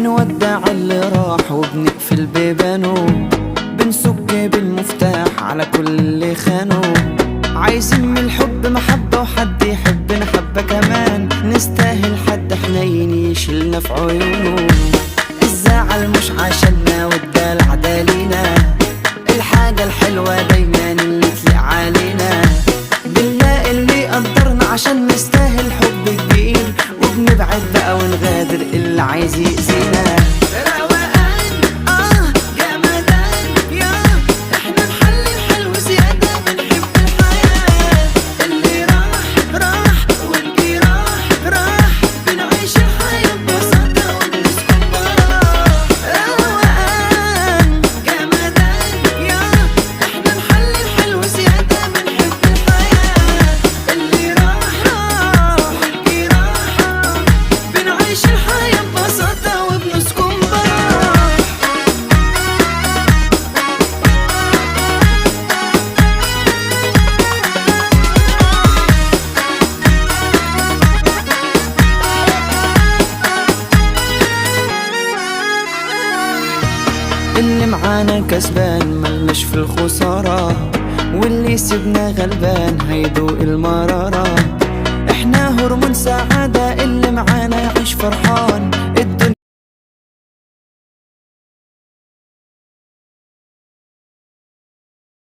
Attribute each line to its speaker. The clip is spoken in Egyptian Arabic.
Speaker 1: بنودع اللي راح وبنقفل بيبانه، بنسك بالمفتاح على كل اللي خانه. عايزين من الحب محبة وحد يحبنا حبة كمان، نستاهل حد حنين يشيلنا في عيونه. الزعل مش عشاننا والدلع ده لينا، الحاجة الحلوة دايما اللي تليق علينا. بنلاقي اللي قدرنا عشان نستاهل حب كبير، وبنبعد بقى ونغادر اللي عايز يأذينا. روقان جمدان يا احنا نحل الحلو زيادة، بنحب الحياة. اللي راح راح واللي راح راح، بنعيش الحياة ببساطة وبنسكن براح. روقان جمدان يا احنا نحل الحلو زيادة، بنحب الحياة. اللي راح راح واللي راح راح، بنعيش الحياة ببساطة وبنسكن براح. اللي معانا كسبان ملناش في الخسارة، واللي سيبنا غلبان هيدوق المرارة. احنا هرمون سعادة، اللي معانا يعيش فرحان،